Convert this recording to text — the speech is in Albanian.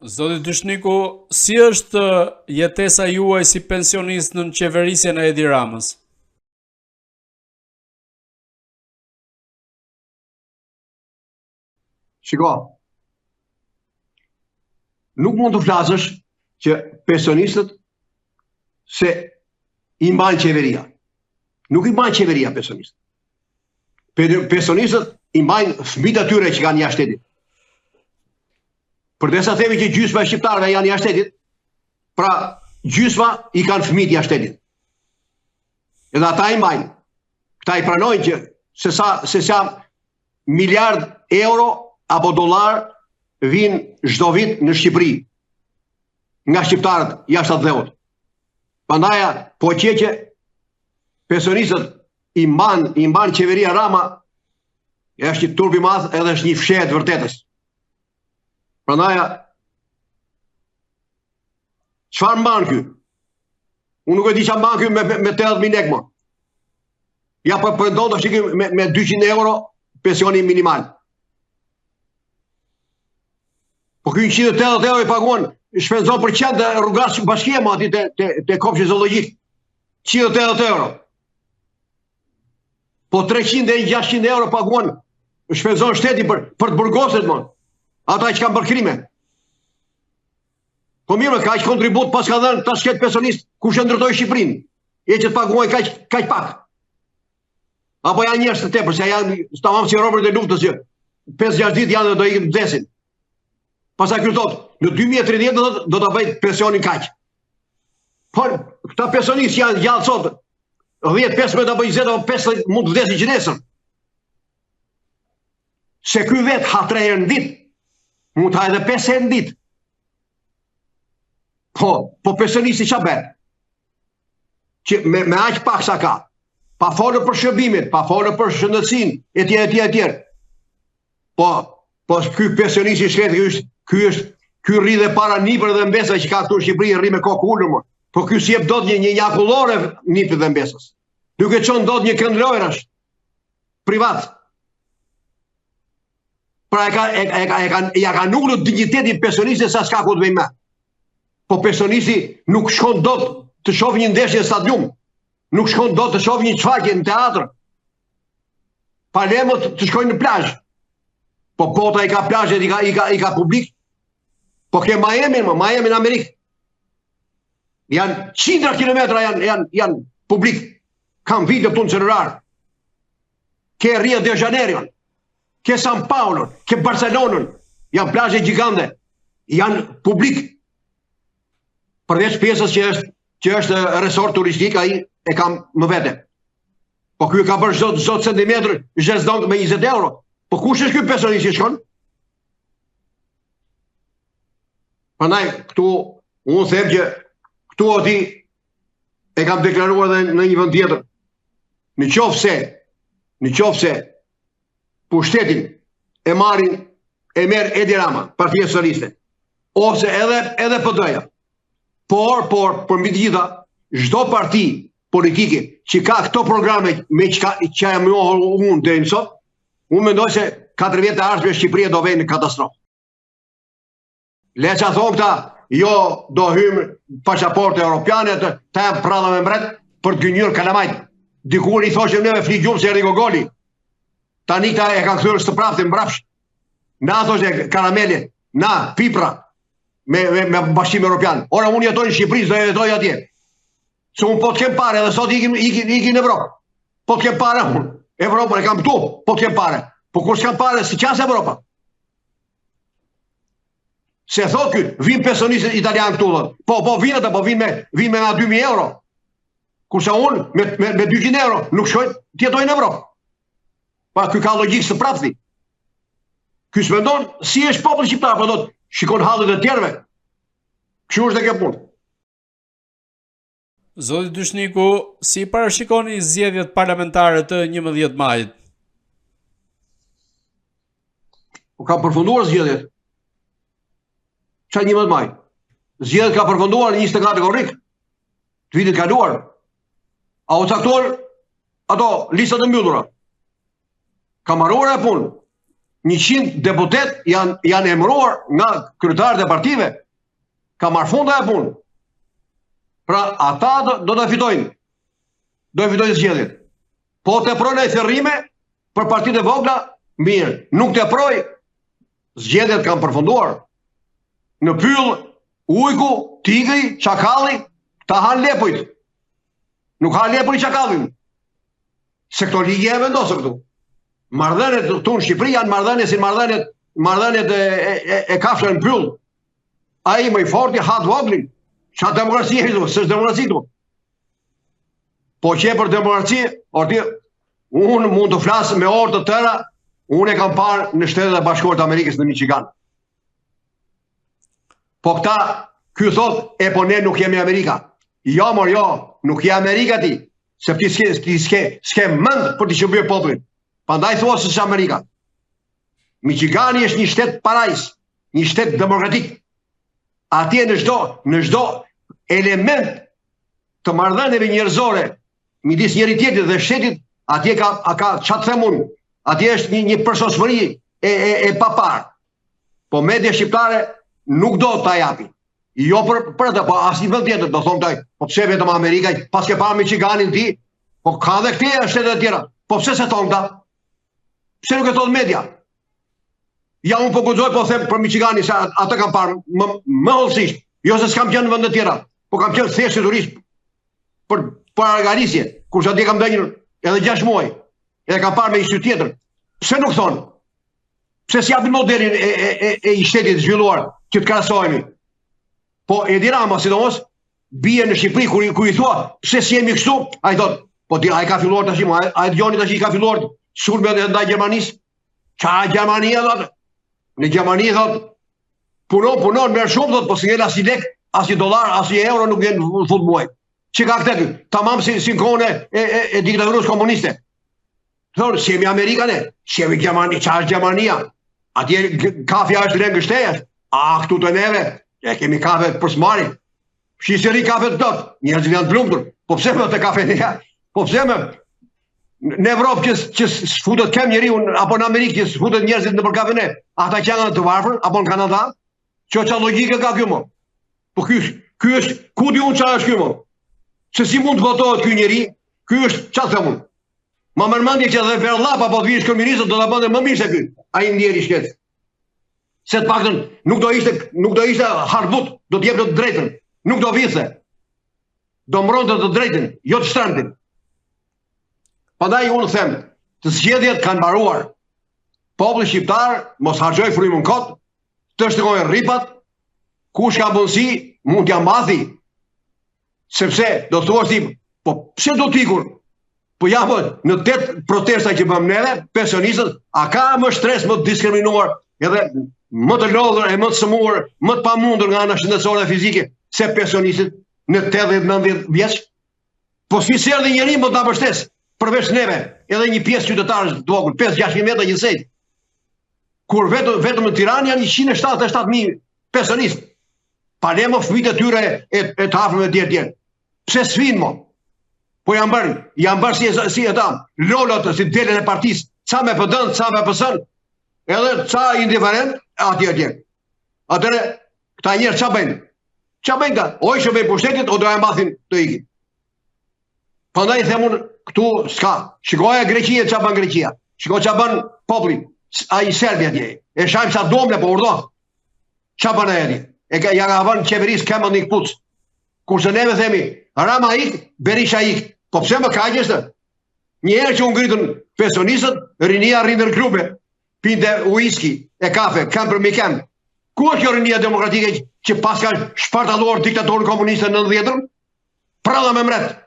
Zoti Dyshniku, si është jetesa juaj si pensionist nën qeverisjen e Edi Ramës? Shiko, nuk mund të flasësh që pensionistët se i mban qeveria. Nuk i mban qeveria pensionistët. Pensionistët i mbajnë fëmijët e tyre që kanë jashtë shtetit. Përderisa themi që gjysma e shqiptarëve janë jashtë shtetit, pra gjysma i kanë fëmijët jashtë shtetit. Edhe ata i mbajnë. Këta i pranojnë që se sa se sa miliard euro apo dollar vijnë çdo vit në Shqipëri nga shqiptarët jashtë atdheut. Prandaj po qe që pensionistët i mban i mban qeveria Rama është një turp i madh edhe është një fshehje e të vërtetës. Prandaj çfarë mban ky? Unë nuk e di çfarë mban ky me me 80000 lekë më. Ja po pretendon tash ky me me 200 euro pensioni minimal. Po ky 180 euro i paguan, shpenzon për qentë dhe rrugaç bashkie më aty te te te kopshti zoologjik. 180 euro. Po 300 dhe 600 euro paguan, shpenzon shteti për për të burgosurit më. Ata që kanë bërë krime. Po mirë, kaq kontribut paska dhënë këta shkretë pensionistë, kush e ndërtoi Shqipërinë? E që të paguajnë kaq kaq pak. Apo janë njerëz të tepër, se janë tamam si robërit e luftës që 5-6 ditë janë dhe do ikin të vdesin. Pastaj ky thotë, në 2030 do do ta bëj pensionin kaq. Por këta pensionistë janë gjallë sot 10, 15 apo 20 apo 50 mund të vdesin që nesër. Se ky vetë ha 3 herë në ditë, mund të ha edhe 5 herë në ditë. Po, po pensionisti ça bën? Që me, me aq pak sa ka, pa folur për shërbimin, pa folur për shëndetësinë, e tjerë, e tjerë, e tjerë. Po, po ky pensionisti i shkretë, ky është, ky është, ky rri dhe para nipërve dhe mbesave që ka këtu në Shqipëri, rri me kokë ulur më. Po ky s'jep dot një, një, një akullore nipit dhe mbesës. Nuk e çon dot një kënd lojrash, privat. Pra e ka, e, e, e, e ka, ia kanë ulur dinjitetin pensionistit sa s'ka ku të vejë më. Po pensionisti nuk shkon dot të shohë një ndeshje në stadium, nuk shkon dot të shohë një shfaqje në teatr. Pa le më të shkojnë në plazh. Po bota i ka plazhet, i ka i ka i ka publik. Po ke Miami, më Miami në Amerikë. Janë qindra kilometra janë janë janë publik. Kam video këtu në celular. Ke Rio de Janeiro, ke San Paulo, ke Barcelonën, janë plazhe gjigande, janë publik. Përveç pjesës që është që është resort turistik, ai e ka më vete. Po ky e ka bërë çdo çdo centimetër zhezlong me 20 euro. Po kush është ky pensionist që shkon? Prandaj këtu unë them që këtu aty e kam deklaruar edhe në një vend tjetër. Në qoftë se, në qoftë se pushtetin e marrin e merr Edi Rama, Partia Socialiste, ose edhe edhe PD-ja. Por, por, por mbi të gjitha, çdo parti politike që ka këto programe me që, ka, që jam njohur unë deri më sot, unë mendoj se 4 vjet e ardhshme Shqipëria do vejë në katastrofë. Le ça thonë këta, jo do hymë pasaportë europiane, të, të janë pralla me mbret për të gënjyer kalamajt. Dikur i thoshim neve fli gjumë se erdhi gogoli. Tani këta e kanë kthyer së prapti mbrapsht. Na thoshte karamele, na pipra me me, me Bashkim Evropian. Ora unë jetoj në Shqipëri, s'do jetoj atje. Se unë po të kem pare, edhe sot ikim, ikim, ikim në Evropë. Po të kem pare unë. Evropën e kam këtu, po të kem pare. Po kur s'kam pare, s'i qas Evropa. Se thot ky, vin pensionistët italian këtu thot. Po po vin ata, po vin me vin me nga 2000 euro. Kurse unë me me, me 200 euro nuk shkoj të jetoj në Evropë. Pa ky ka logjikë së prapthi. Ky s'mendon si është populli shqiptar, po thot, shikon hallet e tjerëve. Kështu është dhe kjo punë. Zoti Dyshniku, si parashikoni zgjedhjet parlamentare të 11 majit? Po ka përfunduar zgjedhjet. Ça 11 maj? Zgjedhjet ka përfunduar në 24 korrik të vitit kaluar. A u caktuar ato listat e mbyllura? Ka mbaruar ajo punë. 100 deputet janë janë emëruar nga kryetarët e partive. Ka marrë fund ajo punë. Pra ata do, do të fitojnë. Do të fitojnë zgjedhjet. Po teproi ai thërrime për partitë e vogla, mirë. Nuk teproi, zgjedhjet kanë përfunduar. Në pyll, ujku, tigri, çakalli, ta hanë lepujt. Nuk ha lepuri çakallin. Se këto ligje e vendosën këtu. Marrëdhëniet këtu në Shqipëri janë marrëdhënie si marrëdhëniet marrëdhëniet e, e, e, e kafshëve në pyll. Ai më i forti ha të voglin. Ça demokraci e këtu? S'është demokraci këtu. Po qe për demokraci, or ti, unë mund të flas me orë të tëra, unë e kam parë në Shtetet e Bashkuara të Amerikës në Michigan. Po këta, ky thot, e po ne nuk jemi Amerika. Jo, mor, jo, nuk je Amerika ti, se ti s'ke, ti s'ke, s'ke mend për të shërbyer popullin. Prandaj thua se s'është Amerika. Michigani është një shtet parajsë, një shtet demokratik. Atje në çdo, në çdo element të marrëdhënieve njerëzore midis njëri tjetrit dhe shtetit, atje ka a ka ça të them unë, atje është një një përsosmëri e e e paparë. Po media shqiptare nuk do ta japi. Jo për për atë, po asnjë vend tjetër do thonë taj, po pse vetëm Amerika, paske parë Michiganin ti, po ka dhe këtej shtete të tjera. Po pse s'e thonë këta? Pse nuk e thotë media? Ja unë po guxoj po them për Michiganin se atë kam parë më më hollësisht. Jo se s'kam qenë në vende të tjera, po kam qenë thjesht si turist për për argarisje, kurse atje kam ndenjur edhe 6 muaj. Edhe kam parë me një sy tjetër. Pse nuk thonë? Pse s'japin modelin e, e, e, e i shtetit të zhvilluar që të krahasohemi? Po Edi Rama, sidomos, bie në Shqipëri, kur, kur i thua, pse s'jemi kështu? Ai thot, po di, ai ka filluar tash, a, a e dëgjoni tash ka filluar sulmet ndaj Gjermanisë? Ça Gjermania, thot? Në Gjermani, thot, punon, punon, merr shumë, thot, po s'ngel asnjë lek, asnjë dollar, asnjë euro nuk vjen në fund muajit. Që ka këtë ky? Tamam si, si në kohën e, e, e, e diktaturës komuniste. Thonë, s'jemi Amerika ne, s'jemi Gjermani, ça është Gjermania? Atje kafja është lëngështe, a këtu te neve, e kemi kafe për së mbari. Shi se rri kafe të plot, njerëzit janë të lumtur. Po pse më te kafeneja? Po pse më në Evropë që që s'futet këmbë njeriu apo në Amerikë që s'futet njerëzit nëpër kafene, ata që janë të varfër apo në Kanada, që ça logjike ka ky më? Po ky ky është ku di unë çfarë është ky më? Se si mund të votohet ky njeri? Ky është ça them unë? Ma merr mendja që dhe Enver Llapa po të vijë kryeministër do ta bënte më mirë se ky. Ai ndjeri shket. Se të paktën nuk do ishte nuk do ishte harbut, do të jepte të drejtën, nuk do vidhte. Do mbronte të drejtën, jo të shtrembtin. Prandaj unë them, të zgjedhjet kanë mbaruar. Populli shqiptar mos harxhojë frymën kot, të shtrëngojë rripat, kush ka mundësi mund t'ia mbathi. Sepse do thuash ti, po pse do t'ikur? Po ja po, në tetë protesta që bëmë neve, pensionistët, a ka më shtresë më të diskriminuar, edhe më të lodhur e më të sëmurë, më të pamundur nga ana shëndetësore dhe fizike, se pensionistët në 80-90 vjeç? Po si s'erdhi njeri më të na mbështesë, përveç neve, edhe një pjesë qytetarësh të vogël, 5-6 veta gjithsej. Kur vetëm, vetëm në Tiranë janë 177.000 pensionistë. Pa le më fëmijët e tyre e, e të afërm e tjerë tjerë. Pse s'vinë mo? Po janë bërë, janë bërë si, si ata, lolot, si delet e partisë, ca me PD-në, ca me PS-në, edhe ca indiferent, atje atje. Atëre, këta njerëz ça bëjnë? Ça bëjnë këta? O i shërbejnë pushtetit, o do e mbathin të ikin. Prandaj them unë, këtu s'ka. Shikoje Greqinë, ça bën Greqia. Shiko ça bën populli, ai Serbia atje. E shajmë sa duam ne, po urdhno. Ça bën ai atje? E ka, ja ka vënë qeverisë këmbën në këpucë. Kurse neve themi, Rama ik, Berisha ik. Po pse më kaq është? Një herë që u ngritën pensionistët, rinia rrinte në klube, pinte uiski e kafe, këmbë përmi këmbë. Ku është kjo rinia demokratike që paska shpartalluar diktaturën komuniste në 90-ën? Pralla me mret.